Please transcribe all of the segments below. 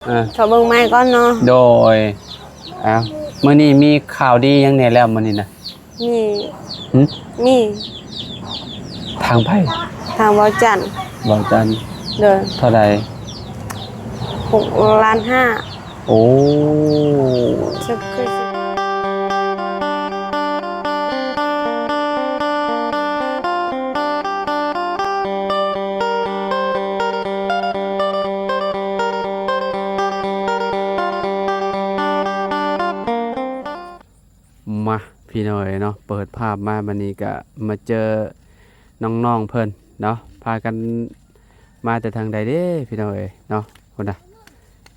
ອ່າ ຂໍເບິ່ງໃໝ່ກ່ອນເນາະ. ໂດຍ. ອ້າວ ມື້ນີ້ມີຂ່າວດີຫຍັງແດ່ແລ້ວມື້ນີ້ນະ? ມີ ຫຶ? ມີ ທາງໃຜ? ທາງເບົາຈັນ. ເບົາຈັນ. ໂດຍ. ເທົ່າໃດ? ຫົກລ້ານຫ້າ. ໂອ້ ມາ ພີ່ນ້ອງເອີຍເນາະ, ເປີດພາບມາບັດນີ້ກະມາເຈີນ້ອງໆເພິ່ນເນາະ, ພາກັນມາແຕ່ທາງໃດເດ້ພີ່ນ້ອງເອີຍເນາະ. ພຸ້ນນະ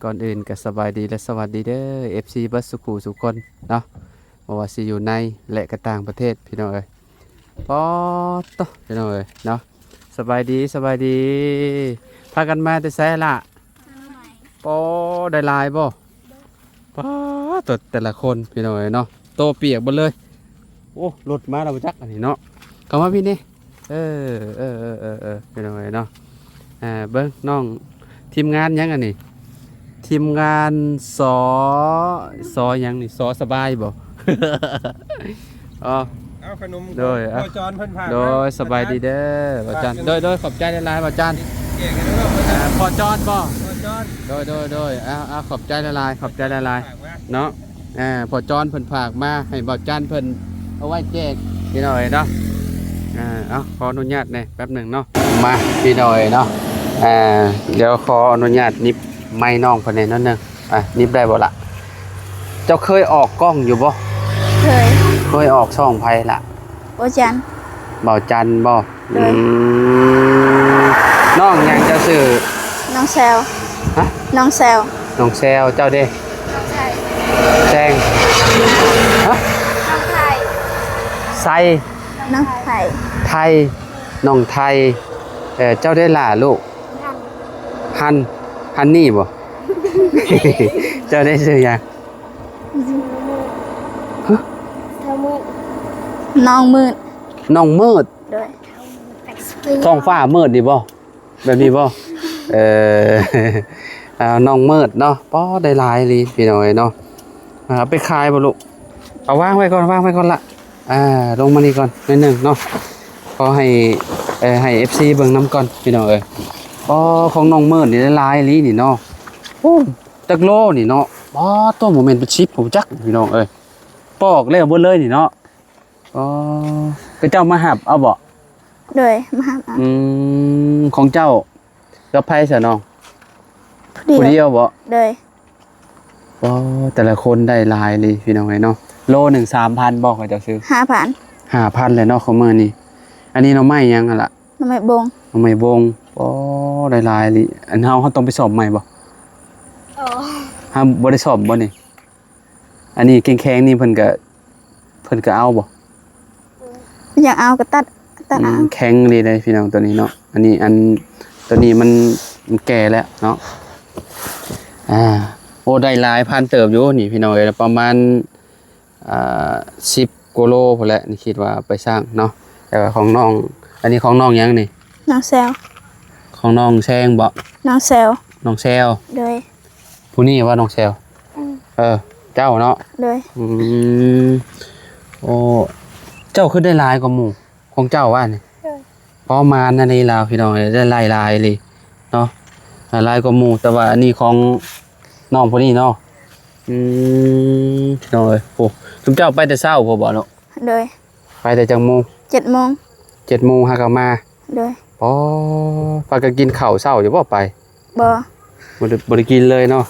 ກ່ອນອື່ນກະສະບາຍດີ ແລະ ສະຫວັດດີເດີ ເອັຟຊີ ເບິດສູ່ຄູ່ສູ່ຄົນເນາະ, ບໍ່ວ່າຊິຢູ່ໃນ ແລະ ກະຕ່າງປະເທດ ພີ່ນ້ອງເອີຍ. ປາດໂທ້ ພີ່ນ້ອງເອີຍເນາະ, ສະບາຍດີ ສະບາຍດີ. ພາກັນມາແຕ່ໃສລະ? ໂອ້ ໄດ້ຫຼາຍບໍ່? ປາດໂທ້ ແຕ່ລະຄົນ ພີ່ນ້ອງເອີຍເນາະ, ໂຕປຽກເບິດເລີຍ. ໂອ້ ລົດມາແລ້ວບໍ່ຈັກອັນນີ້ເນາະ. ເຂົ້າມາພີ່ນີ້. ເອີ ເອີ ເອີ ເອີ ພີ່ນ້ອງເອີຍເນາະ. ອ່າ ເບິ່ງນ້ອງ ທີມງານຫຍັງອັນນີ້? ທີມງານ ສ ສ ຫຍັງນີ້? ສ ສະບາຍບໍ່? ອໍ ເອົາຂະໜົມ ໂດຍ ພໍ່ຈອນເພິ່ນຝາກ ໂດຍ ມາ ສະບາຍດີເດີ ພໍ່ຈອນ ຝາກ ໂດຍ ໂດຍ ຂອບໃຈຫຼາຍໆ ພໍ່ຈອນ. ແກະກັນເນາະ ອ່າ ພໍ່ຈອນບໍ່? ພໍ່ຈອນ ໂດຍ ໂດຍ ໂດຍ ເອົາ ເອົາ ຂອບໃຈຫຼາຍໆ ຂອບໃຈຫຼາຍໆ ເນາະ. ອ່າ ພໍ່ຈອນເພິ່ນຝາກມາໃຫ້ບ່າວຈັນເພິ່ນເອົາໄວ້ແຈກ ພີ່ນ້ອງເອີຍເນາະ. ອ່າ ເອົາ ຂໍອະນຸຍາດແດ່ແປັບໜຶ່ງເນາະ. ມາ ພີ່ນ້ອງເອີຍເນາະ, ອ່າ ດຽວຂໍອະນຸຍາດໜິບໄມນ້ອງເພິ່ນແດ່ໜ້ອຍໜຶ່ງ. ອ່າ ໜິບໄດ້ບໍ່ລະ? ເຈົ້າເຄີຍອອກກ້ອງຢູ່ບໍ່? ເຄີຍ. ເຄີຍອອກຊ່ອງໃຜລະ? ບ່າວຈັນ. ບ່າວຈັນບໍ່? ໂດຍ. ອືມ ນ້ອງຫຍັງເຈົ້າຊື່? ນ້ອງແຊວ. ຮະ? ນ້ອງແຊວ. ນ້ອງແຊວ. ເຈົ້າເດ? ນ້ອງໄຊ. ແຊງ. ຮະ? ນ້ອງໄຊ. ໄຊ. ນ້ອງໄຊ. ໄທ. ນ້ອງໄທ. ເອີ ເຈົ້າເດຫຼ້າລູກ? ຮັນ. ຮັນ. ຮັນນີ້ບໍ່? ເຈົ້າເດຊື່ຫຍັງ? ຮະ? ນ້ອງມືດ. ນ້ອງມືດ. ໂດຍ. ທ້ອງຟ້າມືດນີ້ບໍ່? ແບບນີ້ບໍ່? ເອີ ອ່າ ນ້ອງມືດເນາະ. ປ້ອ ໄດ້ຫຼາຍອີ່ຫຼີ ພີ່ນ້ອງເອີຍເນາະ. ອ່າ ເອົາໄປຂາຍບໍ່ລູກ? ເອົາວາງໄວ້ກ່ອນ ວາງໄວ້ກ່ອນລະ. ອ່າ ລົງມານີ້ກ່ອນໜ້ອຍໜຶ່ງເນາະ. ຂໍໃຫ້ ເອີ ໃຫ້ເອັຟຊີເບິ່ງນຳກ່ອນ ພີ່ນ້ອງເອີຍ. ປ້ອ ຂອງນ້ອງມືດນີ້ໄດ້ຫຼາຍອີ່ຫຼີນີ້ເນາະ. ໂອ້ ຈັກໂລນີ້ເນາະ? ປ້າໂທ້ ບໍ່ແມ່ນເປັນສິບພຸ້ນຈັກ ພີ່ນ້ອງເອີຍ. ປອກແລ້ວເບິດເລີຍນີ້ເນາະ. ອໍ ເຂົາເຈົ້າມາຮັບເອົາບໍ່? ໂດຍ ມາຮັບເອົາ. ອືມ ຂອງເຈົ້າກັບໃຜຊະນ້ອງ? ຜູ້ດຽວ. ຜູ້ດຽວບໍ່? ໂດຍ. ອໍ ແຕ່ລະຄົນໄດ້ຫຼາຍເລີຍ ພີ່ນ້ອງເອີຍເນາະ. ໂລໜຶ່ງສາມພັນບໍ່ ເຂົາເຈົ້າຊື້? ຫ້າພັນ. ຫ້າພັນແຫຼະເນາະ ຂອງມື້ນີ້. ອັນນີ້ໜໍ່ໄມ້ຫຍັງຫັ້ນລະ? ໜໍ່ໄມ້ບົງ. ໜໍ່ໄມ້ບົງ. ອໍ ໄດ້ຫຼາຍເລີຍ. ອັນເຮົາ ເຮົາຕ້ອງໄປສ້ອມໃໝ່ບໍ່? ອໍ ເຮົາບໍ່ໄດ້ສ້ອມບໍ່ນີ້? ອັນນີ້ແຂງໆນີ້ເພິ່ນກະ ເພິ່ນກະເອົາບໍ່? ຢາກເອົາກະຕັດ ຕັດເອົາ. ອືມ ແຂງດີເດ້ພີ່ນ້ອງ ໂຕນີ້ເນາະ. ອັນນີ້ ອັນ ໂຕນີ້ມັນ ມັນແກ່ແລ້ວເນາະ. ອ່າ ໂອ້ ໄດ້ຫຼາຍພັນເຕີບຢູ່ນີ້ພີ່ນ້ອງເອີຍ ປະມານ ອ່າ ສິບກວ່າໂລພຸ້ນແຫຼະ ນີ້ຄິດວ່າໄປຊ່າງເນາະ. ແຕ່ວ່າຂອງນ້ອງ ອັນນີ້ຂອງນ້ອງຫຍັງນີ້? ນ້ອງແຊວ. ຂອງນ້ອງແຊງບໍ່? ນ້ອງແຊວ. ນ້ອງແຊວ. ໂດຍ. ຜູ້ນີ້ວ່ານ້ອງແຊວ? ອືມ ເອີ ເຈົ້າເນາະ? ໂດຍ. ອືມ ໂອ້ ເຈົ້າຄືໄດ້ຫຼາຍກວ່າໝູ່ຂອງເຈົ້າວ່ານີ້? ໂດຍ. ພໍມານອັນນີ້ລາວ ພີ່ນ້ອງເອີຍ ໄດ້ຫຼາຍໆອີ່ຫຼີເນາະ ຫຼາຍກວ່າໝູ່. ແຕ່ວ່າອັນນີ້ຂອງນ້ອງຜູ້ນີ້ເນາະ. ອືມ ພີ່ນ້ອງເອີຍ ໂອ້ ຊຸມເຈົ້າໄປແຕ່ເຊົ້າພຸ້ນບໍ່ເນາະ? ໂດຍ. ໄປແຕ່ຈັກໂມງ? ເຈັດໂມງ. ເຈັດໂມງຫາກໍມາ? ໂດຍ. ອໍ ພາກັນກິນເຂົ້າເຊົ້າຢູ່ບໍ່ໄປ? ບໍ່. ບໍ່ໄດ້ ບໍ່ໄດ້ກິນເລີຍເນາະ?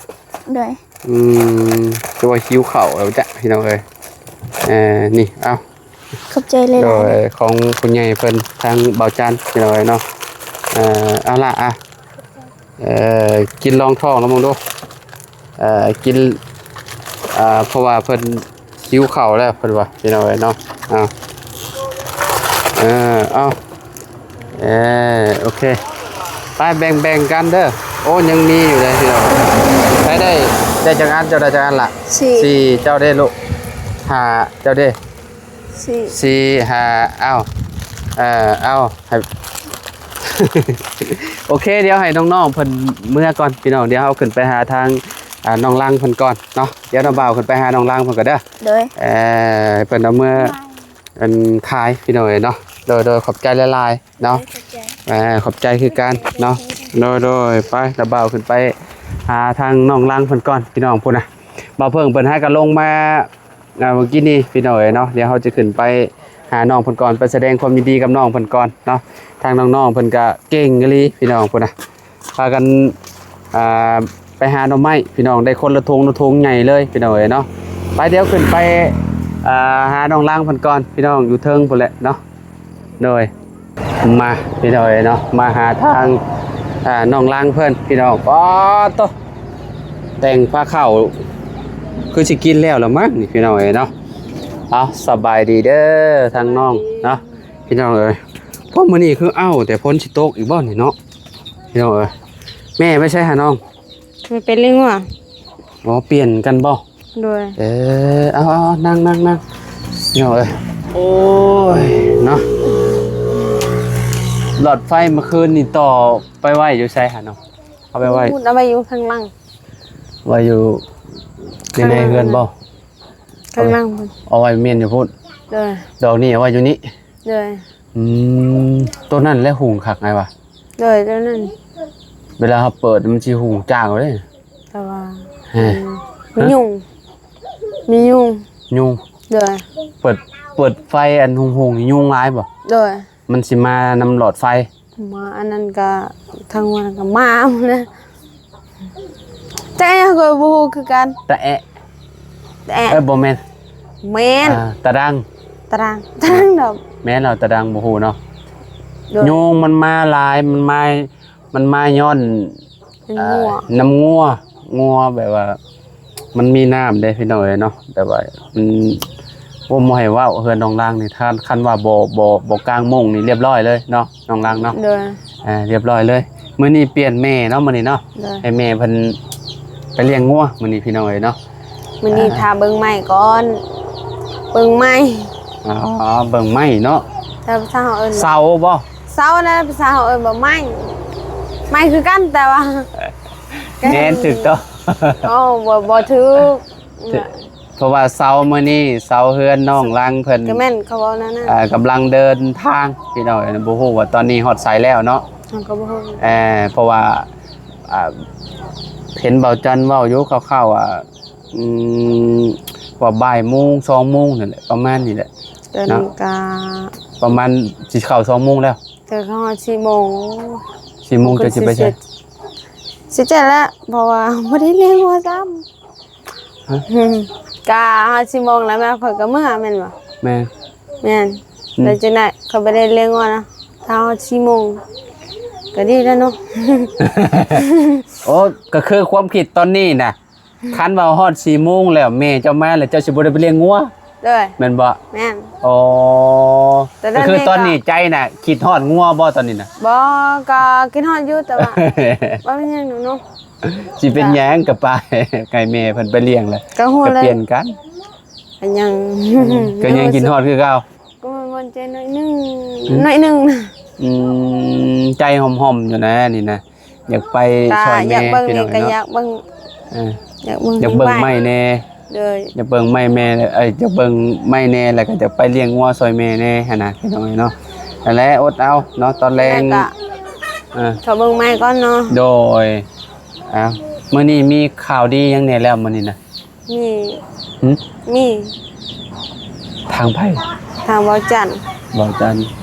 ໂດຍ. ອືມ ຄືວ່າຫິວເຂົ້າແລ້ວຈ້ະ ພີ່ນ້ອງເອີຍ. ເອີ ນີ້ ເອົາ ຂອບໃຈຫຼາຍໆ. ໂດຍ ຂອງຜູ້ໃຫຍ່ເພິ່ນ ທາງເບົາຈັນ ພີ່ນ້ອງເອີຍເນາະ. ເອີ ເອົາລະ ອ່ະ ເອີ ກິນລອງທ້ອງລະເບິ່ງດູ. ເອີ ກິນ ເອີ ເພາະວ່າເພິ່ນຫິວເຂົ້າແລ້ວເພິ່ນວ່າ ພີ່ນ້ອງເອີຍເນາະ. ເອົາ ເອີ ເອົາ ເອີ ໂອເຄ ໄປແບ່ງໆກັນເດີ. ໂອ້ ຍັງມີຢູ່ເດ້ພີ່ນ້ອງ. ໃຜໄດ້ ໄດ້ຈັກອັນ? ເຈົ້າໄດ້ຈັກອັນລະ? ສີ່. ສີ່. ເຈົ້າເດ້ລູກ? ຫ້າ. ເຈົ້າເດ້? ສີ່. ສີ່ ຫ້າ. ເອົາ ເອີ ເອົາ ໃຫ້ ໂອເຄ ດຽວໃຫ້ນ້ອງໆເພິ່ນເມືອກ່ອນພີ່ນ້ອງ ດຽວເຮົາຂຶ້ນໄປຫາທາງ ອ່າ ນ້ອງລັງເພິ່ນກ່ອນເນາະ ດຽວນ້າບ່າວຂຶ້ນໄປຫານ້ອງລັງເພິ່ນກ່ອນເດີ ໂດຍ ເອີ ເພິ່ນເອົາເມືອ ອັນ ຂາຍພີ່ນ້ອງເອີຍເນາະ ໂດຍ ໂດຍ ຂອບໃຈຫຼາຍໆເນາະ ຂອບໃຈ ເອີ ຂອບໃຈຄືກັນເນາະ ໂດຍ ໂດຍ ໄປ ນ້າບ່າວຂຶ້ນໄປຫາທາງນ້ອງລັງເພິ່ນກ່ອນພີ່ນ້ອງ ພຸ້ນນະ ບ່າວເພິ່ງເພິ່ນຫາກະລົງມາ ອ່າ ເມື່ອກີ້ນີ້ພີ່ນ້ອງເອີຍເນາະ ດຽວເຮົາຈະຂຶ້ນໄປຫານ້ອງເພິ່ນກ່ອນ ໄປສະແດງຄວາມຍິນດີກັບນ້ອງເພິ່ນກ່ອນເນາະ ທາງນ້ອງໆເພິ່ນກະເກັ່ງອີ່ຫຼີພີ່ນ້ອງ ພຸ້ນນະ ພາກັນ ອ່າ ໄປຫາໜໍ່ໄມ້ພີ່ນ້ອງ ໄດ້ຄົນລະຖົງ ລະຖົງໃຫຍ່ເລີຍພີ່ນ້ອງເອີຍເນາະ ໄປ ດຽວຂຶ້ນໄປ ອ່າ ຫານ້ອງລັງເພິ່ນກ່ອນພີ່ນ້ອງ ຢູ່ເທິງພຸ້ນແຫຼະເນາະ ໂດຍ ມາພີ່ນ້ອງເອີຍເນາະ ມາຫາທາງ ອ່າ ນ້ອງລັງເພິ່ນພີ່ນ້ອງ ປາດໂທ້ ແຕ່ງພາເຂົ້າ ຄືຊິກິນແລ້ວລະມັ້ງນີ້ພີ່ນ້ອງເອີຍເນາະ ເອົາ ສະບາຍດີເດີທາງນ້ອງເນາະ ພີ່ນ້ອງເອີຍ ພໍມື້ນີ້ຄືເອົ້າແຕ່ຝົນຊິຕົກອີກບໍ່ນີ້ເນາະ ພີ່ນ້ອງເອີຍ ແມ່ໄປໃສຫານ້ອງ ໄປລ້ຽງງົວ ອໍ ປ່ຽນກັນບໍ່? ໂດຍ ເອີ ເອົາໆໆ ນັ່ງໆໆ ເນາະ ເອີຍ ໂອ້ຍ ເນາະ ຫຼອດໄຟເມື່ອຄືນນີ້ຕໍ່ໄປໄວ້ຢູ່ໃສຫານ້ອງ? ເອົາໄປໄວ້ ພຸ້ນ ເອົາໄວ້ຢູ່ຂ້າງຫຼັງ ໄວ້ຢູ່ໃນ ໃນເຮືອນບໍ່? ຂ້າງຫຼັງພຸ້ນ ເອົາໄວ້ມ້ຽນຢູ່ພຸ້ນ ໂດຍ ດອກນີ້ເອົາໄວ້ຢູ່ນີ້ ໂດຍ ອືມ ໂຕນັ້ນແຫຼະຫຸງຄັກອ້າຍວ່າ ໂດຍ ໂຕນັ້ນ ເວລາເຮົາເປີດມັນຊິຫຸງຈາກເລີຍ ແຕ່ວ່າ ຮະ ມີຍຸງ ມີຍຸງ ຍຸງ ໂດຍ ເປີດ ເປີດໄຟອັນຫຸງໆ ຍຸງຫຼາຍບໍ່? ໂດຍ ມັນຊິມານຳຫຼອດໄຟ ມາອັນນັ້ນກະ ທາງວັນກະມານະ ແຕ່ເຮົາກະບໍ່ຮູ້ຄືກັນ ຕະແອະ ຕະແອະ ເອີ ບໍ່ແມ່ນ ແມ່ນ ອ່າ ຕະດັງ ຕະດັງ ຕະດັງດອກ ແມ່ນແລ້ວ ຕະດັງບໍ່ຮູ້ເນາະ ໂດຍ ຍຸງມັນມາຫຼາຍ ມັນມາ ມັນມາຍ້ອນ ເປັນ ອ່າ ງົວ ນ້ຳງົວ ງົວແບບວ່າ ມັນມີນ້ຳເດ້ພີ່ນ້ອງເອີຍເນາະ ແບບວ່າມັນ ໂອ້ ບໍ່ໃຫ້ເວົ້າ ເຮືອນນ້ອງລັງນີ້ ຖ້າ ຄັນວ່າບໍ່ ບໍ່ ບໍ່ກາງມຸ້ງນີ້ລຽບຮ້ອຍເລີຍເນາະ ນ້ອງລັງເນາະ ໂດຍ ອ່າ ລຽບຮ້ອຍເລີຍ ມື້ນີ້ປ່ຽນແມ່ເນາະ ມື້ນີ້ເນາະ ໂດຍ ໃຫ້ແມ່ເພິ່ນໄປລ້ຽງງົວ ມື້ນີ້ພີ່ນ້ອງເອີຍເນາະ ມື້ນີ້ ອ່າ ຖ້າເບິ່ງໄມ້ກ່ອນ ເບິ່ງໄມ້ ອໍ ເບິ່ງໄມ້ເນາະ ແຕ່ພາສາເຮົາເອີ້ນ ເສົາບໍ່? ເສົານະ ພາສາເຮົາເອີ້ນວ່າໄມ້ ໄມ້ຄືກັນ ແຕ່ວ່າ ແມ່ນ ຖືກຕ້ອງ ໂອ້ ບໍ່ ບໍ່ຖືກ ເພາະວ່າເສົາມື້ນີ້ ເສົາເຮືອນນ້ອງລັງເພິ່ນ ກະແມ່ນເຂົາເວົ້າແນວນັ້ນ ອ່າ ກຳລັງເດີນທາງ ພີ່ນ້ອງ ບໍ່ຮູ້ວ່າຕອນນີ້ຮອດໃສແລ້ວເນາະ ເຮົາກະບໍ່ຮູ້ ເອີ ເພາະວ່າ ອ່າ ເຫັນບ່າວຈັນເວົ້າຢູ່ຄ່າວໆ ວ່າ ອືມ ວ່າບ່າຍໂມງ ສອງໂມງນັ້ນແຫຼະ ປະມານນີ້ແຫຼະ ຕອນນີ້ ເນາະ ກະ ປະມານຊິເຂົ້າສອງໂມງແລ້ວ ແຕ່ເຂົ້າຮອດສີ່ໂມງ ສີ່ໂມງ ເຈົ້າຊິໄປໃສ? ຊິແຈ້ງແລ້ວ ເພາະວ່າບໍ່ໄດ້ລ້ຽງງົວຊ້ຳ ຮະ? ກະຮອດສີ່ໂມງແລ້ວ ແມ່ຂ້ອຍກະເມືອແມ່ນບໍ່? ແມ່ນ ແມ່ນ ອືມ ແລ້ວຈັ່ງໃດ ຂ້ອຍບໍ່ໄດ້ລ້ຽງງົວນະ ຖ້າຮອດສີ່ໂມງ ກະດີແລ້ວເນາະ ໂອ້ ກະຄືຄວາມຄິດຕອນນີ້ນະ ຄັນວ່າຮອດສີ່ໂມງແລ້ວ ແມ່ເຈົ້າມາແລ້ວ ເຈົ້າຊິບໍ່ໄດ້ໄປລ້ຽງງົວ ໂດຍ ແມ່ນບໍ່? ແມ່ນ ອໍ ແຕ່ຕອນນີ້ ກະຄືຕອນນີ້ໃຈນະ ຄິດຮອດງົວບໍ່ຕອນນີ້ນະ? ບໍ່ ກະຄິດຮອດຢູ່ ແຕ່ວ່າ ບໍ່ເປັນຫຍັງດອກເນາະ ຊິເປັນຫຍັງ ກະໄປ ໃຫ້ແມ່ເພິ່ນໄປລ້ຽງແຫຼະ ກະຮູ້ແລ້ວ ກະປ່ຽນກັນ ກະຍັງ ກະຍັງຄິດຮອດຄືເກົ່າ ກະມັນບໍ່ແມ່ນໃຈໜ້ອຍໜຶ່ງ ອືມ ໜ້ອຍໜຶ່ງນະ ອືມ ໃຈຫອມໆຢູ່ນະນີ້ນະ ຢາກໄປ ກະ ຊ່ອຍແມ່ ຢາກເບິ່ງ ພີ່ນ້ອງ ນີ້ກະ ເນາະ ຢາກເບິ່ງ ເອີ ຢາກເບິ່ງ ຢາກເບິ່ງໄມ້ແດ່ ໂດຍ ຢາກເບິ່ງໄມ້ແມ່ ເອີຍ ຢາກເບິ່ງໄມ້ແດ່ ແລ້ວກະຢາກໄປລ້ຽງງົວຊ່ອຍແມ່ແດ່ຫັ້ນນະ ພີ່ນ້ອງເນາະ ຫັ້ນແຫຼະ ອົດເອົາເນາະ ຕອນແລງ ແລ້ວກະ ເອີ ເຂົ້າເບິ່ງໄມ້ກ່ອນເນາະ ໂດຍ ເອົາ ມື້ນີ້ມີຂ່າວດີຫຍັງແດ່ແລ້ວມື້ນີ້ນະ? ມີ ຫື? ມີ ທາງໃຜ? ທາງບ່າວຈັນ ບ່າວຈັນ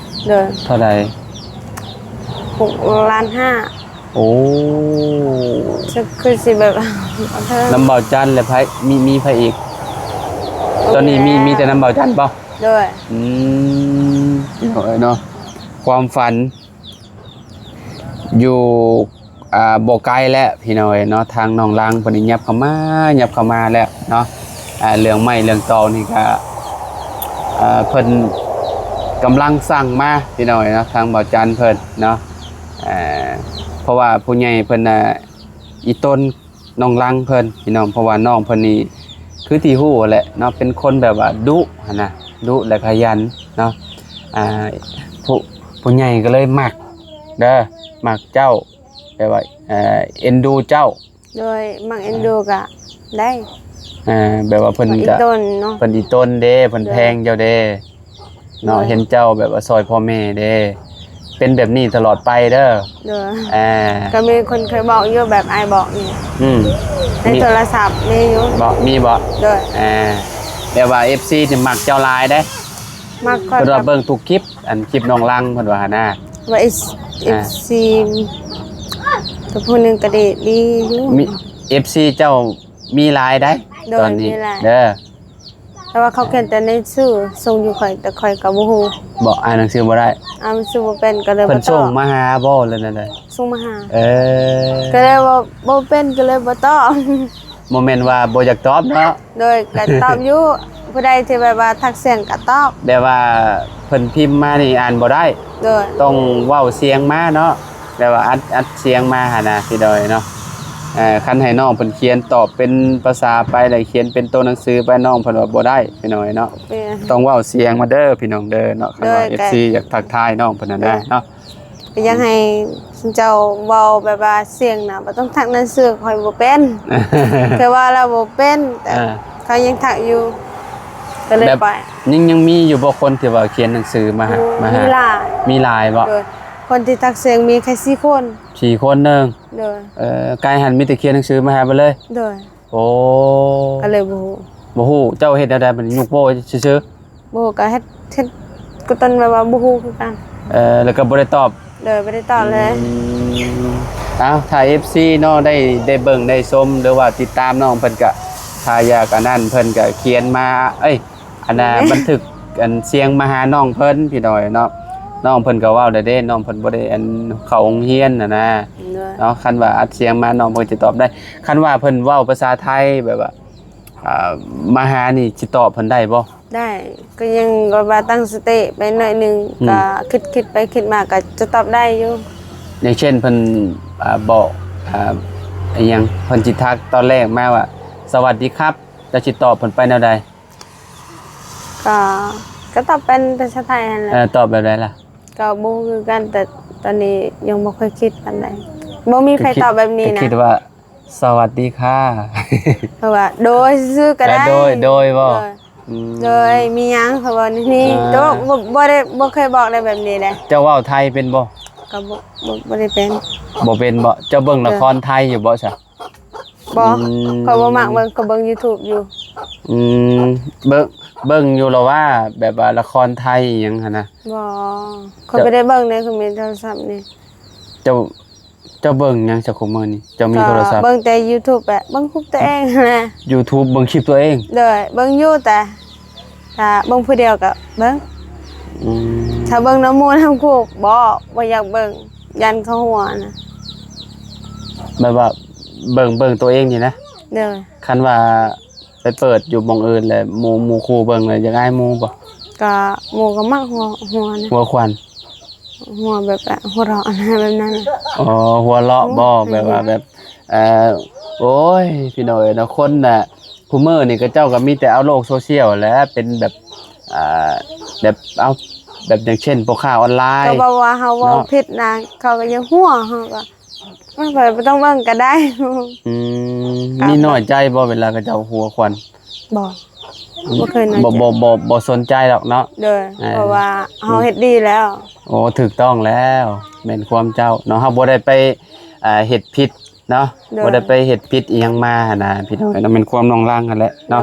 ໂດຍ ເທົ່າໃດ? ຫົກລ້ານຫ້າ ໂອ້ ຄືຊິແບບ ນຳບ່າວຈັນ ແລະ ໃຜ ມີ ມີໃຜອີກ? ຕອນນີ້ມີ ມີແຕ່ນຳບ່າວຈັນບໍ່? ໂດຍ ອືມ ເນາະ ຄວາມຝັນ ຢູ່ ອ່າ ບໍ່ໄກແລ້ວພີ່ນ້ອງເອີຍເນາະ ທາງນ້ອງລັງເພິ່ນນີ້ຫຍັບເຂົ້າມາ ຫຍັບເຂົ້າມາແລ້ວເນາະ ອ່າ ເລື່ອງໄມ້ເລື່ອງຕອກນີ້ກະ ເອີ ເພິ່ນກຳລັງສັ່ງມາພີ່ນ້ອງເອີຍເນາະ ທາງບ່າວຈັນເພິ່ນເນາະ ເອີ ເພາະວ່າຜູ້ໃຫຍ່ເພິ່ນນະ ອີ່ຕົນ ນ້ອງລັງເພິ່ນພີ່ນ້ອງ ເພາະວ່ານ້ອງເພິ່ນນີ້ຄືທີ່ຮູ້ຫັ້ນແຫຼະເນາະ ເປັນຄົນແບບວ່າດຸຫັ້ນນະ ດຸ ແລະ ຂະຫຍັນເນາະ ອ່າ ຜູ້ ຜູ້ໃຫຍ່ກະເລີຍມັກ ເດີ ມັກເຈົ້າ ແບບວ່າ ເອີ ເອັນດູເຈົ້າ. ໂດຍ ມັກເອັນດູກະໄດ້ ເອີ ແບບວ່າເພິ່ນກະ ເພິ່ນອີ່ຕົນເນາະ ເພິ່ນອີ່ຕົນເດ້ ເພິ່ນ ໂດຍ ແພງເຈົ້າເດ້ເນາະ ໂດຍ ເຫັນເຈົ້າແບບວ່າຊ່ອຍພໍ່ແມ່ເດ້ ເປັນແບບນີ້ຕະຫຼອດໄປເດີ. ໂດຍ ເອີ ກໍມີຄົນເຄີຍບອກຢູ່ ແບບອ້າຍບອກນີ້ ອືມ ໃນ ມີ ໂທລະສັບມີຢູ່ ບໍ່ ມີບໍ່? ໂດຍ ເອີ ແບບວ່າເອັຟຊີນີ້ມັກເຈົ້າຫຼາຍເດ້ ມັກຂ້ອຍ ເພິ່ນວ່າເບິ່ງທຸກຄລິບ ອັນຄລິບນ້ອງລັງເພິ່ນວ່າຫັ້ນນະ ວ່າເອັຟ ອ່າ ເອັຟຊີ ແຕ່ຜູ້ໜຶ່ງກໍດີ ດີຢູ່ ມີ ເອັຟຊີເຈົ້າມີຫຼາຍໃດ໋ ໂດຍ ຕອນນີ້ ມີຫຼາຍ ເດີ ແຕ່ວ່າເຂົາຂຽນແຕ່ໜັງສືສົ່ງຢູ່ຂ້ອຍ ແຕ່ຂ້ອຍກໍບໍ່ຮູ້ ບໍ່ ອ່ານໜັງສືບໍ່ໄດ້ ອ່ານໜັງສືບໍ່ເປັນ ກໍເລີຍບໍ່ຕອບ ເພິ່ນສົ່ງມາຫາບໍ່ ຫຼືແນວໃດ? ສົ່ງມາຫາ ເອີ ກໍເລີຍບໍ່ ບໍ່ເປັນ ກໍເລີຍບໍ່ຕອບ ບໍ່ແມ່ນວ່າບໍ່ຢາກຕອບເນາະ ໂດຍ ກໍຕອບຢູ່ ຜູ້ໃດທີ່ແບບວ່າທັກສຽງກໍຕອບ ແບບວ່າເພິ່ນພິມມານີ້ອ່ານບໍ່ໄດ້ ໂດຍ ຕ້ອງເວົ້າສຽງມາເນາະ ແບບວ່າອັດ ອັດສຽງມາຫັ້ນນະ ພີ່ນ້ອງເນາະ ເອີ ຄັນໃຫ້ນ້ອງເພິ່ນຂຽນຕອບເປັນພາສາໄປ ແລ້ວຂຽນເປັນໂຕໜັງສືໄປ ນ້ອງເພິ່ນວ່າບໍ່ໄດ້ ພີ່ນ້ອງເນາະ ແມ່ນ ຕ້ອງເວົ້າສຽງມາເດີ ພີ່ນ້ອງເດີເນາະ ຄັນວ່າ ໂດຍ ເອັຟຊີ ກໍຢາກທັກທາຍນ້ອງເພິ່ນຫັ້ນນະ ໂດຍ ເນາະ ກໍຢາກໃຫ້ເຈົ້າເວົ້າແບບວ່າສຽງນະ ບໍ່ຕ້ອງທັກໜັງສື ຂ້ອຍບໍ່ເປັນ ແຕ່ວ່າລາວບໍ່ເປັນ ແຕ່ ອ່າ ເຂົາຍັງທັກຢູ່ ກໍເລີຍ ແບບ ໄປ ຍັງ ຍັງມີຢູ່ບໍ່ຄົນທີ່ວ່າຂຽນໜັງສືມາຫາ ໂອ້ ມາຫາ ມີຫຼາຍ ມີຫຼາຍບໍ່? ໂດຍ ຄົນທີ່ທັກສຽງມີແຄ່ສີ່ຄົນ ສີ່ຄົນໜຶ່ງ ໂດຍ ເອີ ກາຍຫັ້ນມີແຕ່ຂຽນໜັງສືມາຫາເບິດເລີຍ ໂດຍ ໂອ້ ກໍເລີຍບໍ່ຮູ້ ບໍ່ຮູ້ ເຈົ້າເຮັດແນວໃດບັດນີ້ ຍົກໂປ້ຊື່ໆ? ບໍ່ຮູ້ ກໍເຮັດ ເຮັດ ກໍຕົນແບບວ່າບໍ່ຮູ້ຄືກັນ ເອີ ແລ້ວກໍບໍ່ໄດ້ຕອບ ໂດຍ ບໍ່ໄດ້ຕອບເລີຍ ອືມ ເອົ້າ ຖ້າເອັຟຊີເນາະ ໄດ້ ໄດ້ເບິ່ງໄດ້ຊົມ ຫຼືວ່າຕິດຕາມນ້ອງເພິ່ນ ກໍ ຖ້າຢາກອັນນັ້ນ ເພິ່ນກໍຂຽນມາ ເອີຍ ອັນນ່າ ບັນທຶກອັນສຽງມາຫານ້ອງເພິ່ນ ພີ່ນ້ອງເນາະ ນ້ອງເພິ່ນກໍເວົ້າໄດ້ເດ້ ນ້ອງເພິ່ນບໍ່ໄດ້ອັນເຂົ້າໂຮງຮຽນຫັ້ນນະ ໂດຍ ເນາະ ຄັນວ່າອັດສຽງມາ ນ້ອງເພິ່ນຈະຕອບໄດ້ ຄັນວ່າເພິ່ນເວົ້າພາສາໄທ ແບບວ່າ ອ່າ ມາຫານີ້ ຊິຕອບເພິ່ນໄດ້ບໍ່? ໄດ້ ກໍຍັງແບບວ່າຕັ້ງສະຕິໄປໜ້ອຍໜຶ່ງ ອືມ ກໍຄິດ ຄິດໄປຄິດມາ ກໍຈະຕອບໄດ້ຢູ່ ຢ່າງເຊັ່ນ ເພິ່ນ ອ່າ ບອກ ອ່າ ອີຫຍັງ ເພິ່ນຊິທັກຕອນແລກມາວ່າ ສະຫວັດດີຄັບ ເຈົ້າຊິຕອບເພິ່ນໄປແນວໃດ? ກໍ ກໍຕອບເປັນພາສາໄທຫັ້ນແຫຼະ ເອີ ຕອບແບບໃດລະ? ກໍບໍ່ຮູ້ຄືກັນ ແຕ່ຕອນນີ້ຍັງບໍ່ຄ່ອຍຄິດປານໃດ ບໍ່ມີໃຜຕອບແບບນີ້ນະ ຄິດວ່າ ສະຫວັດດີຄ່າ ເພາະວ່າໂດຍຊື່ໆກໍໄດ້ ໂດຍ ໂດຍບໍ່? ໂດຍ ອືມ ໂດຍ ມີຫຍັງ ເຂົາເວົ້າແນວນີ້ ອ່າ ແຕ່ວ່າບໍ່ ບໍ່ໄດ້ ບໍ່ເຄີຍບອກໄດ້ແບບນີ້ເດ້ ເຈົ້າເວົ້າໄທເປັນບໍ່? ກໍບໍ່ ບໍ່ ບໍ່ໄດ້ເປັນ ບໍ່ເປັນບໍ່? ເຈົ້າເບິ່ງລະຄອນໄທຢູ່ບໍ່ຊະ? ບໍ່ ອືມ ຂ້ອຍບໍ່ມັກເບິ່ງ ຂ້ອຍເບິ່ງຢູທູບຢູ່ ອືມ ເບິ່ງ ເບິ່ງຢູ່ລະວ່າ ແບບວ່າລະຄອນໄທອີ່ຫຍັງຫັ້ນນະ ບໍ່ ຂ້ອຍບໍ່ໄດ້ເບິ່ງເດ້ ຂ້ອຍມີໂທລະສັບນີ້ ເຈົ້າ ເຈົ້າເບິ່ງຫຍັງຊະຄຸມື້ນີ້? ເຈົ້າມີໂທລະສັບ? ກໍເບິ່ງແຕ່ຢູທູບແຫຼະ ເບິ່ງຄລິບຕົວເອງຫັ້ນແຫຼະ ຢູທູບເບິ່ງຄລິບຕົວເອງ? ໂດຍ ເບິ່ງຢູ່ ແຕ່ຖ້າເບິ່ງຜູ້ດຽວກໍເບິ່ງ ອືມ ຖ້າເບິ່ງນຳໝູ່ນຳຄູ່ບໍ່ ບໍ່ຢາກເບິ່ງ ຢ້ານເຂົາຫົວນະ ແບບວ່າເບິ່ງ ເບິ່ງຕົວເອງນີ້ນະ? ໂດຍ ຄັນວ່າໄປເປີດຢູ່ໝ່ອງອື່ນແລ້ວ ໝູ່ ໝູ່ຄູ່ເບິ່ງແລ້ວຢາກອາຍໝູ່ບໍ່? ກໍໝູ່ກໍມັກຫົວ ຫົວນະ ຫົວຂວັນ ຫົວແບບວ່າຫົວເລາະ ແບບນັ້ນ ອໍ ຫົວເລາະບໍ່? ແບບວ່າແບບ ເອີ ໂອ້ຍ ພີ່ນ້ອງເອີຍເນາະ ຄົນນະ ຄຸມື້ນີ້ເຂົາເຈົ້າກໍມີແຕ່ເອົາໂລກໂຊຊຽວແຫຼະ ເປັນແບບ ອ່າ ແບບ ເອົາ ແບບຢ່າງເຊັ່ນ ພວກຄ້າອອນລາຍ ກໍບອກວ່າເຮົາເວົ້າ ເນາະ ຜິດນະ ເຂົາກໍຍັງຫົວ ເຮົາກໍ ເອີ ບໍ່ຕ້ອງເບິ່ງກໍໄດ້ ອືມ ມີນ້ອຍໃຈບໍ່ເວລາເຂົາເຈົ້າຫົວຂວັນ? ບໍ່ ບໍ່ເຄີຍນ້ອຍໃຈ ບໍ່ ບໍ່ ບໍ່ ບໍ່ສົນໃຈດອກເນາະ ໂດຍ ເອີ ເພາະວ່າເຮົາເຮັດດີແລ້ວ ໂອ້ ຖືກຕ້ອງແລ້ວ ແມ່ນຄວາມເຈົ້າເນາະ ເຮົາບໍ່ໄດ້ໄປ ອ່າ ເຮັດຜິດເນາະ ໂດຍ ບໍ່ໄດ້ໄປເຮັດຜິດອີ່ຫຍັງມາຫັ້ນນະ ພີ່ນ້ອງເອີຍເນາະ ແມ່ນຄວາມນ້ອງລັງຫັ້ນແຫຼະເນາະ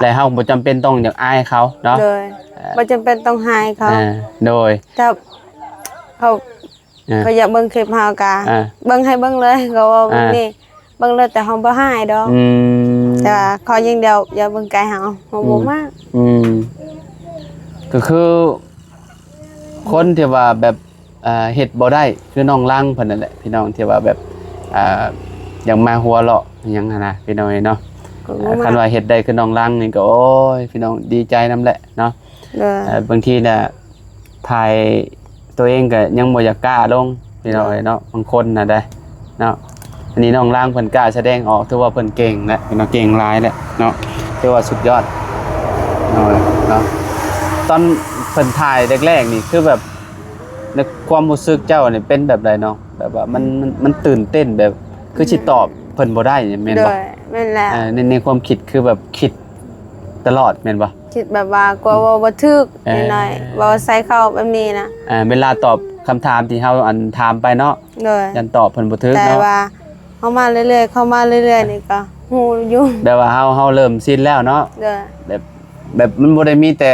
ແລ້ວເຮົາບໍ່ຈຳເປັນຕ້ອງຢາກອາຍເຂົາເນາະ ໂດຍ ເອີ ບໍ່ຈຳເປັນຕ້ອງອາຍເຂົາ ອ່າ ໂດຍ ຖ້າເຂົາ ອ່າ ເຂົາຢາກເບິ່ງຄລິບເຮົາກະ ອ່າ ເບິ່ງໃຫ້ເບິ່ງເລີຍ ເຂົາເວົ້າແບບນີ້ ອ່າ ເບິ່ງເລີຍ ແຕ່ເຮົາບໍ່ໃຫ້ດອກ ອືມ ແຕ່ວ່າຂໍຢ່າງດຽວ ຢ່າເບິ່ງໄກເຮົາ ເຮົາບໍ່ມັກ ອືມ ກໍຄືຄົນທີ່ວ່າແບບ ເຮັດບໍ່ໄດ້ຄືນ້ອງລັງເພິ່ນນັ້ນແຫຼະ ພີ່ນ້ອງ ທີ່ວ່າແບບ ອ່າ ຢາກມາຫົວເລາະຫຍັງຫັ້ນນະ ພີ່ນ້ອງເອີຍເນາະ ຄັນວ່າເຮັດໄດ້ຄືນ້ອງລັງນີ້ກໍ ໂອ້ຍ ພີ່ນ້ອງດີໃຈນຳແຫຼະເນາະ ເອີ ບາງທີນະ ຖ່າຍຕົວເອງກໍຍັງບໍ່ຢາກກ້າລົງ ພີ່ນ້ອງເອີຍເນາະ ບາງຄົນນະໄດ໋ເນາະ ອັນນີ້ນ້ອງລັງເພິ່ນກ້າສະແດງອອກ ຖືວ່າເພິ່ນເກັ່ງແຫຼະເນາະ ເກັ່ງຫຼາຍແຫຼະເນາະ ຖືວ່າສຸດຍອດເນາະ ເນາະ ຕອນເພິ່ນຖ່າຍແລກໆນີ້ຄືແບບ ໃນຄວາມຮູ້ສຶກເຈົ້ານີ້ເປັນແບບໃດເນາະ? ແບບວ່າມັນ ມັນ ມັນຕື່ນເຕັ້ນ ແບບຄືຊິຕອບເພິ່ນບໍ່ໄດ້ນີ້ແມ່ນບໍ່? ໂດຍ ແມ່ນແລ້ວ ອ່າ ໃນ ໃນຄວາມຄິດຄືແບບຄິດຕະຫຼອດແມ່ນບໍ່? ຄິດແບບວ່າ ອືມ ກົວເວົ້າບໍ່ຖືກ ເອີ ໜ້ອຍໆ ເວົ້າໃສ່ເຂົາແບບນີ້ນະ ອ່າ ເວລາຕອບຄຳຖາມທີ່ເຮົາ ອັນ ຖາມໄປເນາະ ໂດຍ ຢ້ານຕອບເພິ່ນບໍ່ຖືກເນາະ ແຕ່ວ່າເຮົາມາເລື້ອຍໆ ເຂົ້າມາເລື້ອຍໆ ອ່າ ນີ້ກໍຮູ້ຢູ່ ແບບວ່າເຮົາ ເຮົາເລີ່ມຊິນແລ້ວເນາະ ໂດຍ ແບບ ແບບມັນບໍ່ໄດ້ມີແຕ່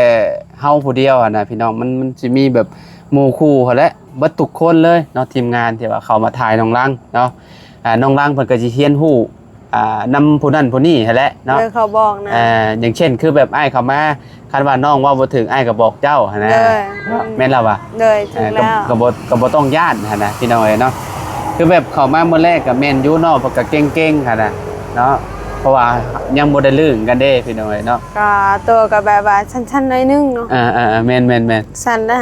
ເຮົາຜູ້ດຽວຫັ້ນນະພີ່ນ້ອງ ມັນ ມັນຊິມີແບບໝູ່ຄູ່ຫັ້ນແຫຼະ ເບິດທຸກຄົນເລີຍເນາະ ທີມງານທີ່ວ່າເຂົ້າມາຖ່າຍນ້ອງລັງເນາະ ອ່າ ນ້ອງລັງເພິ່ນກໍຊິຮຽນຮູ້ ອ່າ ນຳຜູ້ນັ້ນຜູ້ນີ້ຫັ້ນແຫຼະເນາະ ໂດຍ ເຂົາບອກນະ ອ່າ ຢ່າງເຊັ່ນ ຄືແບບອ້າຍເຂົ້າມາ ຄັນວ່ານ້ອງເວົ້າບໍ່ຖືກ ອ້າຍກໍບອກເຈົ້າຫັ້ນນະ ໂດຍ ເນາະ ອືມ ແມ່ນແລ້ວຫວາ? ໂດຍ ອ່າ ຖືກແລ້ວ ກໍ ກໍບໍ່ ກໍບໍ່ຕ້ອງຢ້ານຫັ້ນນະ ພີ່ນ້ອງເອີຍເນາະ ຄືແບບເຂົ້າມາມື້ແລກກໍແມ່ນຢູ່ ນ້ອງເພິ່ນກໍເກັ່ງໆຫັ້ນນະເນາະ ເພາະວ່າຍັງບໍ່ໄດ້ລຶ້ງກັນເດ້ ພີ່ນ້ອງເອີຍເນາະ ກໍຕົວກໍແບບວ່າສັ່ນໆໜ້ອຍໜຶ່ງເນາະ ອ່າໆໆ ແມ່ນໆໆ ສັ່ນນະ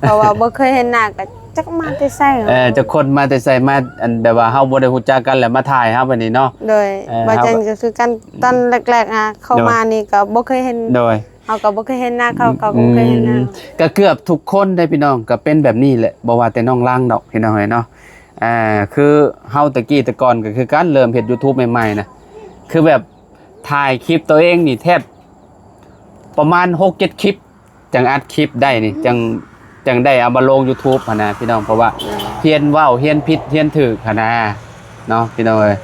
ເພາະວ່າບໍ່ເຄີຍເຫັນໜ້າ ກໍຈັກມາແຕ່ໃສ ເອີ ຈັກຄົນມາແຕ່ໃສ ມາ ອັນ ແບບວ່າເຮົາບໍ່ໄດ້ຮູ້ຈັກກັນ ແລ້ວມາຖ່າຍເຮົາແບບນີ້ເນາະ ໂດຍ ເອີ ບ່າວຈັນກໍຄືກັນ ຕອນແລກໆ ອາ ເຂົ້າມານີ້ກໍບໍ່ເຄີຍເຫັນ ໂດຍ ເຮົາກໍບໍ່ເຄີຍເຫັນໜ້າເຂົາ ເຂົາກໍບໍ່ເຄີຍເຫັນໜ້າ ອືມ ກໍເກືອບທຸກຄົນເດ້ພີ່ນ້ອງ ກໍເປັນແບບນີ້ແຫຼະ ບໍ່ວ່າແຕ່ນ້ອງລັງດອກ ພີ່ນ້ອງເອີຍເນາະ ອ່າ ຄືເຮົາແຕ່ກີ້ແຕ່ກ່ອນກໍຄືກັນ ເລີ່ມເຮັດ YouTube ໃໝ່ໆ ນະ ຄືແບບຖ່າຍຄລິບຕົວເອງນີ້ແທບປະມານຫົກເຈັດຄລິບ ຈັ່ງອັດຄລິບໄດ້ນີ້ ຈັ່ງ ຈັ່ງໄດ້ເອົາມາລົງ YouTube ຫັ້ນນະພີ່ນ້ອງ ເພາະວ່າ ແມ່ນ ຮຽນເວົ້າ ຮຽນຜິດ ຮຽນຖືກຫັ້ນນະເນາະ ພີ່ນ້ອງເອີຍ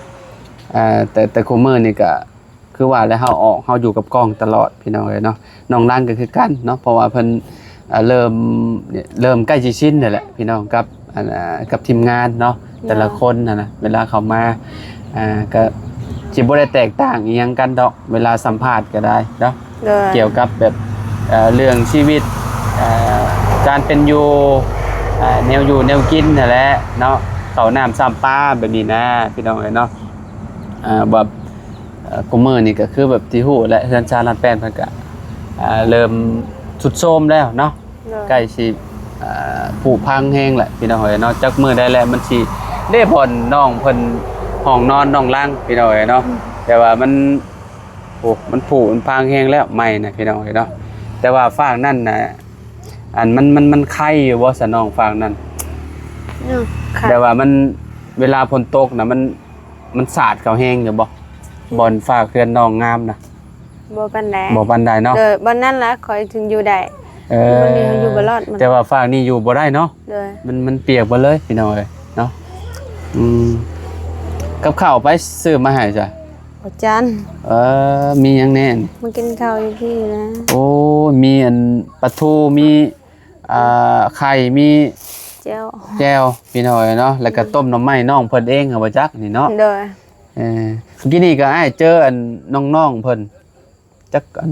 ເອີ ແຕ່ ແຕ່ຄູ່ມື້ນີ້ກໍ ຄືວ່າແຫຼະ ເຮົາອອກ ເຮົາຢູ່ກັບກ້ອງຕະຫຼອດ ພີ່ນ້ອງເອີຍເນາະ ນ້ອງລັງກໍຄືກັນເນາະ ເພາະວ່າເພິ່ນ ເອີ ເລີ່ມ ເລີ່ມໃກ້ຊິຊິນແລ້ວແຫຼະ ພີ່ນ້ອງ ກັບ ອັນ ເອີ ກັບທີມງານເນາະ ແຕ່ລະຄົນຫັ້ນນະ ເວລາເຂົ້າມາ ອ່າ ກໍຊິບໍ່ໄດ້ແຕກຕ່າງອີ່ຫຍັງກັນດອກ ເວລາສຳພາດກໍໄດ້ເນາະ ໂດຍ ກ່ຽວກັບແບບ ເອີ ເລື່ອງຊີວິດ ເອີ ການເປັນຢູ່ ເອີ ແນວຢູ່ແນວກິນຫັ້ນແຫຼະເນາະ ເຂົ້ານ້ຳຊ້ຳປາແບບນີ້ນະ ພີ່ນ້ອງເອີຍເນາະ ອ່າ ແບບ ເອີ ຄູ່ມື້ນີ້ກໍຄືແບບທີ່ຮູ້ແຫຼະ ເຮືອນຊານລາດແປ້ນເພິ່ນກໍ ອ່າ ເລີ່ມຊຸດໂຊມແລ້ວເນາະ ໂດຍ ໃກ້ຊິ ອ່າ ຜຸພັງແຮງແຫຼະ ພີ່ນ້ອງເອີຍເນາະ ຈັກມື້ໃດແຫຼະ ມັນຊິ ເດ້ ບ່ອນນ້ອງເພິ່ນ ຫ້ອງນອນນ້ອງລັງ ພີ່ນ້ອງເອີຍເນາະ ອືມ ແຕ່ວ່າມັນ ໂອ້ ມັນຜຸມັນພັງແຮງແລ້ວ ໄມ້ນະ ພີ່ນ້ອງເອີຍເນາະ ແຕ່ວ່າຟາກນັ້ນນະ ອັນ ມັນ ມັນ ມັນໄຄຢູ່ບໍ່ຊະນ້ອງ ຟາກນັ້ນ? ເນາະ ແບບວ່າມັນ ເວລາຝົນຕົກນະ ມັນ ມັນສາດເຂົ້າແຮງຢູ່ບໍ່? ອືມ ບ່ອນຟາກເຮືອນນ້ອງງາມນະ? ບໍ່ປານໃດ ບໍ່ປານໃດເນາະ ໂດຍ ບ່ອນນັ້ນລະຂ້ອຍເຖິງຢູ່ໄດ້ ເອີ ບ່ອນນີ້ເຮົາຢູ່ບໍ່ລອດ ແຕ່ວ່າຟາກນີ້ຢູ່ບໍ່ໄດ້ເນາະ ໂດຍ ມັນ ມັນປຽກເບິດເລີຍ ພີ່ນ້ອງເອີຍເນາະ ອືມ ກັບເຂົ້າໃຜຊື້ມາໃຫ້ຊະ? ອາຈານ ເອີ ມີຫຍັງແດ່? ມາກິນເຂົ້າຢູ່ພີ້ນະ ໂອ້ ມີອັນປາທູ ມີ ອ່າ ໄຂ່ ມີແຈ່ວ ແຈ່ວ ພີ່ນ້ອງເອີຍເນາະ ແລ້ວກໍ ອືມ ຕົ້ມໜໍ່ໄມ້ນ້ອງເພິ່ນເອງ ເຮົາບໍ່ຈັກນີ້ເນາະ ໂດຍ ເອີ ກີ້ນີ້ກໍອ້າຍເຈີອັນນ້ອງໆເພິ່ນ ຈັກອັນ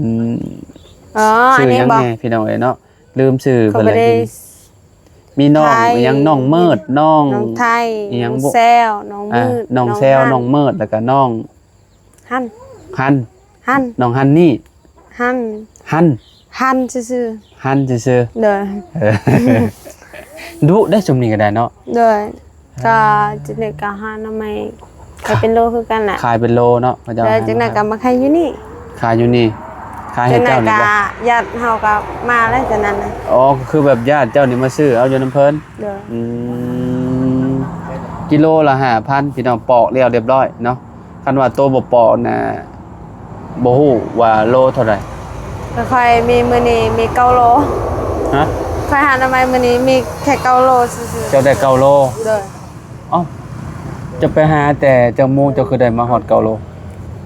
ອໍ ຊື່ຫຍັງແດ່ ພີ່ນ້ອງເອີຍເນາະ ລືມຊື່ເພິ່ນແລ້ວ ມີນ້ອງ ໄທ ອີຫຍັງ ນ້ອງມືດ ນ້ອງ ນ້ອງໄທ ອີຫຍັງ ນ້ອງແຊວ ນ້ອງມືດ ອ່າ ນ້ອງແຊວ ນ້ອງ ນ້ອງມືດ ແລ້ວກໍນ້ອງ ຮັນ ຮັນ ຮັນ ນ້ອງຮັນນີ້ ຮັນ ຮັນ ຮັນຊື່ໆ ຮັນຊື່ໆ ໂດຍ ເອີ ດຸໄດ້ຊຸມນີ້ກໍໄດ້ເນາະ ໂດຍ ກໍຈັ່ງໃດກໍຫາໜໍ່ໄມ້ ຂາຍເປັນໂລຄືກັນແຫຼະ ຂາຍເປັນໂລເນາະ ເຂົາເຈົ້າ ແລ້ວຈັ່ງໃດກໍມາຂາຍຢູ່ນີ້ ຂາຍຢູ່ນີ້ ຂາຍໃຫ້ເຈົ້ານີ້ບໍ່ ຈັ່ງໃດກໍຍາດເຮົາກໍມາແລ້ວ ຈັ່ງນັ້ນນະ ອໍ ກໍຄືແບບຍາດເຈົ້ານີ້ມາຊື້ເອົາຢູ່ນຳເພິ່ນ ໂດຍ ອືມ ກິໂລລະຫ້າພັນ ພີ່ນ້ອງ ປອກແລ້ວຮຽບຮ້ອຍເນາະ ຄັນວ່າໂຕບໍ່ປອກນະ ບໍ່ຮູ້ວ່າໂລເທົ່າໃດ ຂ້ອຍມີມື້ນີ້ມີເກົ້າໂລ ຮະ ຂ້ອຍຫາໜໍ່ໄມ້ມື້ນີ້ມີແຄ່ເກົ້າໂລຊື່ໆ ເຈົ້າໄດ້ເກົ້າໂລ ໂດຍ ເອົ້າ ເຈົ້າໄປຫາແຕ່ຈັກໂມງ ເຈົ້າຄືໄດ້ມາຮອດເກົ້າໂລ?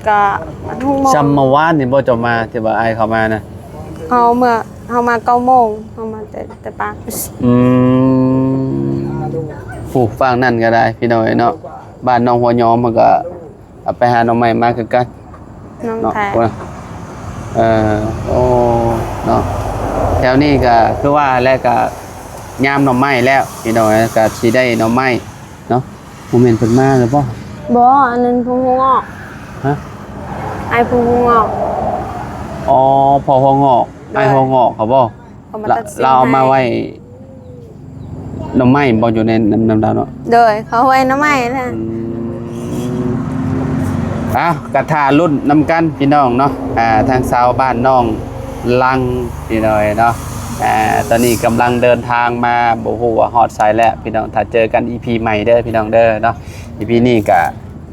ກະຫົກໂມງ ຊ່ຳມື້ວານນີ້ບໍ່ ເຈົ້າມາ ທີ່ວ່າອ້າຍເຂົ້າມານະ? ເຮົາເມື່ອ ເຮົາມາເກົ້າໂມງ ເຮົາມາແຕ່ ແຕ່ປາກ ອືມ ຜູ້ຝັ່ງນັ້ນກໍໄດ້ ພີ່ນ້ອງເອີຍເນາະ ບ້ານນ້ອງຫົວຍອມ ເພິ່ນກໍ ເອົາໄປຫາໜໍ່ໄມ້ມາຄືກັນ ນ້ອງ ເນາະ ແທ້ ເອີ ໂອ້ ເນາະ ແຖວນີ້ກໍຄືວ່າແຫຼະ ກໍຍາມໜໍ່ໄມ້ແລ້ວ ພີ່ນ້ອງເອີຍ ກໍຊິໄດ້ໜໍ່ໄມ້ເນາະ ບໍ່ແມ່ນເພິ່ນມາແລ້ວບໍ່? ບໍ່ ອັນນັ້ນຜູ້ຫົວງອກ ຮະ? ອ້າຍຜູ້ຫົວງອກ ອໍ ພໍ່ຫົວງອກ ໂດຍ ອ້າຍຫົວງອກເຂົາບໍ່? ເຂົາມາຕັດສິນ ລາວເອົາມາໄວ້ໜໍ່ໄມ້ບໍ່ ຢູ່ໃນ ນຳ ນຳລາວເນາະ ໂດຍ ເຂົາໄວ້ໜໍ່ໄມ້ນະ ອືມ ເອົ້າ ກະຖ້າລຸ້ນນຳກັນພີ່ນ້ອງເນາະ ອ່າ ທາງຊາວບ້ານນ້ອງລັງ ພີ່ນ້ອງເນາະ ອ່າ ຕອນນີ້ກຳລັງເດີນທາງມາ ບໍ່ຮູ້ວ່າຮອດໃສແລ້ວພີ່ນ້ອງ. ຖ້າເຈີກັນອີພີໃໝ່ເດີພີ່ນ້ອງເດີເນາະ. ອີພີນີ້ກະ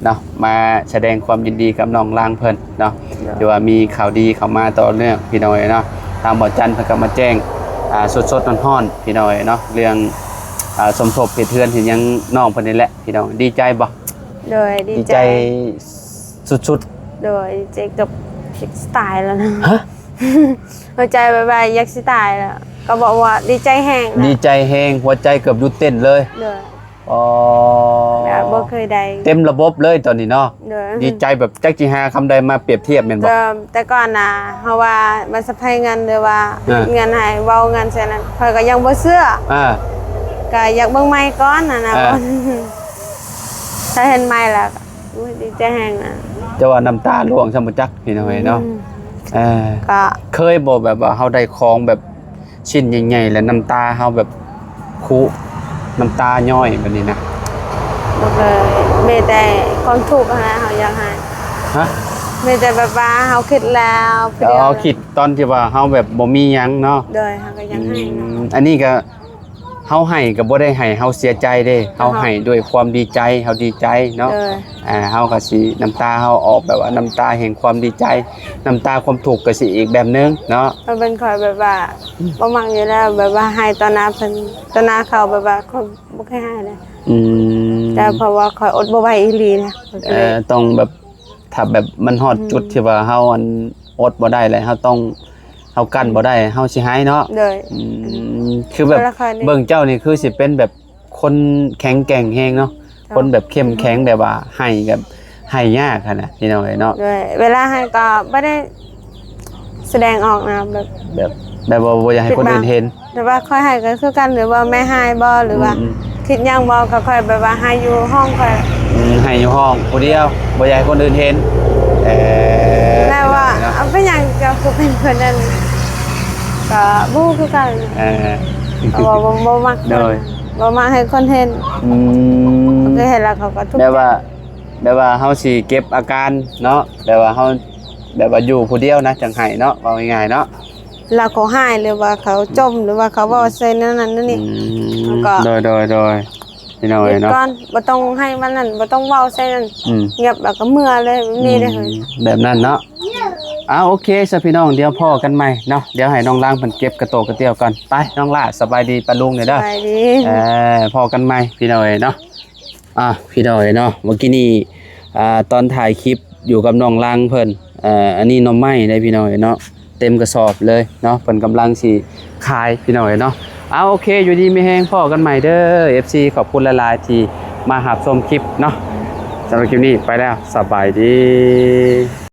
ເນາະ ມາສະແດງຄວາມຍິນດີກັບນ້ອງລາງເພິ່ນເນາະ ໂດຍ ທີ່ວ່າມີຂ່າວດີເຂົ້າມາຕໍ່ເນື່ອງພີ່ນ້ອງເອີຍເນາະ. ທາງບ່າວຈັນເພິ່ນກໍມາແຈ້ງ ອ່າ ສົດໆຮ້ອນໆພີ່ນ້ອງເອີຍເນາະ ເລື່ອງ ອ່າ ສົມທົບເຮັດເຮືອນເຮັດຫຍັງນ້ອງເພິ່ນນີ້ແຫຼະພີ່ນ້ອງ. ດີໃຈບໍ່? ໂດຍ ດີໃຈ ດີໃຈສຸດໆ. ໂດຍ ດີໃຈເກືອບ ເກືອບຊິຕາຍແລ້ວນະ. ຮະ? ຫົວໃຈແບບວ່າຢາກຊິຕາຍແລ້ວ ກໍບອກວ່າດີໃຈແຮງນະ ດີໃຈແຮງ ຫົວໃຈເກືອບຢຸດເຕັ້ນເລີຍ. ໂດຍ ອໍ ແບບບໍ່ເຄີຍໄດ້ ເຕັມລະບົບເລີຍຕອນນີ້ເນາະ. ໂດຍ ດີໃຈແບບຈັກຊິຫາຄຳໃດມາປຽບທຽບແມ່ນບໍ່? ແຕ່ ແຕ່ກ່ອນນະ ເຮົາວ່າມາສະໄພເງິນ ຫຼືວ່າ ອ່າ ເງິນໃຫ້ເວົ້າເງິນໃສ່ນັ້ນ ຂ້ອຍກໍຍັງບໍ່ເຊື່ອ ອ່າ ກໍຢາກເບິ່ງໃໝ່ກ່ອນຫັ້ນນະ. ອ່າ ຖ້າເຫັນໃໝ່ແລ້ວ ໂອ້ຍ ດີໃຈແຮງນະ. ຈະວ່ານ້ຳຕາລ່ວງຊ້ຳບໍ່ຈັກພີ່ນ້ອງເອີຍເນາະ. ອືມ ເອີ ກໍເຄີຍບໍ່ ແບບວ່າເຮົາໄດ້ຂອງແບບຊິ້ນໃຫຍ່ໆ ແລ້ວນ້ຳຕາເຮົາແບບຄຸ ນ້ຳຕາຍ້ອຍແບບນີ້ນະ? ບໍ່ເຄີຍ ມີແຕ່ຄວາມທຸກຫັ້ນແຫຼະເຮົາຢາກໃຫ້. ຮະ? ມີແຕ່ແບບວ່າເຮົາຄິດແລ້ວຜູ້ດຽວ. ອໍ ຄິດຕອນທີ່ວ່າເຮົາແບບບໍ່ມີຫຍັງເນາະ. ໂດຍ ເຮົາກໍຢາກໃຫ້ເນາະ. ອືມ ອັນນີ້ກໍ ເຮົາໃຫ້ກໍບໍ່ໄດ້ໃຫ້ເຮົາເສຍໃຈເດ້ ເຮົາໃຫ້ດ້ວຍຄວາມດີໃຈ ເຮົາດີໃຈເນາະ. ໂດຍ ອ່າ ເຮົາກໍຊິ ນ້ຳຕາເຮົາອອກແບບວ່ານ້ຳຕາແຫ່ງຄວາມດີໃຈ ນ້ຳຕາຄວາມທຸກກໍຊິອີກແບບໜຶ່ງເນາະ. ມັນເປັນຂ້ອຍແບບວ່າ ອືມ ບໍ່ມັກຢູ່ແລ້ວ ແບບວ່າໃຫ້ຕໍ່ໜ້າເພິ່ນ ຕໍ່ໜ້າເຂົາ ແບບວ່າຂ້ອຍບໍ່ເຄີຍໃຫ້ເລີຍ. ອືມ ແຕ່ເພາະວ່າຂ້ອຍອົດບໍ່ໄຫວອີ່ຫຼີນະ ເອີ ຕ້ອງແບບ ຖ້າແບບມັນຮອດ ອືມ ຈຸດທີ່ວ່າເຮົາ ອັນ ອົດບໍ່ໄດ້ແລ້ວ ເຮົາຕ້ອງ ເຮົາກັ້ນ ອືມ ບໍ່ໄດ້ ເຮົາຊິໃຫ້ເນາະ. ໂດຍ ອືມ ຄືແບບ ເບິ່ງເຈົ້ານີ້ຄືຊິເປັນແບບຄົນແຂງແກ່ງແຮງເນາະ. ເຈົ້າ ຄົນແບບເຂັ້ມແຂງ ອືມ ແບບວ່າໃຫ້ ແບບໃຫ້ຍາກຫັ້ນນະ ພີ່ນ້ອງເອີຍເນາະ. ໂດຍ ເວລາໃຫ້ກໍບໍ່ໄດ້ສະແດງອອກນະ ແບບ ແບບ ແບບວ່າບໍ່ຢາກໃຫ້ຄົນອື່ນເຫັນ ແບບວ່າຂ້ອຍໃຫ້ກໍຄືກັນ ຫຼືວ່າແມ່ໃຫ້ບໍ່ ຫຼືວ່າ ອືມໆ ຄິດຫຍັງບໍ່ ກໍຂ້ອຍແບບວ່າໃຫ້ຢູ່ຫ້ອງຂ້ອຍ. ອືມ ໃຫ້ຢູ່ຫ້ອງຜູ້ດຽວ ບໍ່ຢາກໃຫ້ຄົນອື່ນເຫັນ. ເອີ ແລ້ວວ່າ ເປັນຫຍັງເຈົ້າຄືເປັນຄົນນັ້ນ ກໍບໍ່ຮູ້ຄືກັນ. ເອີ ເພາະວ່າບໍ່ ບໍ່ມັກ ໂດຍ ບໍ່ມັກໃຫ້ຄົນເຫັນ. ອືມ ເຂົາເຫັນແລ້ວເຂົາກໍທຸກໃຈ ແບບວ່າ ແບບວ່າເຮົາຊິເກັບອາການເນາະ ແບບວ່າເຮົາ ແບບວ່າຢູ່ຜູ້ດຽວນະ ຈັ່ງໃຫ້ເນາະ ເວົ້າງ່າຍໆເນາະ. ລາວເຂົາຮ້າຍ ຫຼືວ່າເຂົາຈົ່ມ ຫຼືວ່າເຂົາເວົ້າໃສ່ແນວນັ້ນແນວນີ້ ອືມ ແລ້ວກໍ ໂດຍ ໂດຍ ໂດຍ ພີ່ນ້ອງເອີຍເນາະ ເກັບກ່ອນ ບໍ່ຕ້ອງໃຫ້ມັນນັ້ນ ບໍ່ຕ້ອງເວົ້າໃສ່ນັ້ນ ອືມ ງຽບແລ້ວກໍເມືອເລີຍ ແບບນີ້ເດ້. ອືມ ແບບນັ້ນເນາະ. ອ້າວ ໂອເຄຊະພີ່ນ້ອງ ດຽວພໍ້ກັນໃໝ່ເນາະ ດຽວໃຫ້ນ້ອງລາງເພິ່ນເກັບກະໂຕກະຕ່ຽວກ່ອນ. ໄປ ນ້ອງຫຼ້າ ສະບາຍດີປ້າລຸງແດ່ເດີ. ສະບາຍດີ ເອີ ພໍ້ກັນໃໝ່ ພີ່ນ້ອງເອີຍເນາະ. ອ່າ ພີ່ນ້ອງເອີຍເນາະ ເມື່ອກີ້ນີ້ ອ່າ ຕອນຖ່າຍຄລິບຢູ່ກັບນ້ອງລາງເພິ່ນ ເອີ ອັນນີ້ໜໍ່ໄມ້ເດ້ພີ່ນ້ອງເອີຍເນາະ ເຕັມກະສອບເລີຍເນາະ ເພິ່ນກຳລັງຊິຂາຍພີ່ນ້ອງເອີຍເນາະ. ເອົາ ໂອເຄ ຢູ່ດີມີແຮງ ພໍ້ກັນໃໝ່ເດີ ເອັຟຊີ ຂອບຄຸນຫຼາຍໆທີ່ມາຮັບຊົມຄລິບເນາະ. ສຳລັບຄລິບນີ້ໄປແລ້ວ ສະບາຍດີ.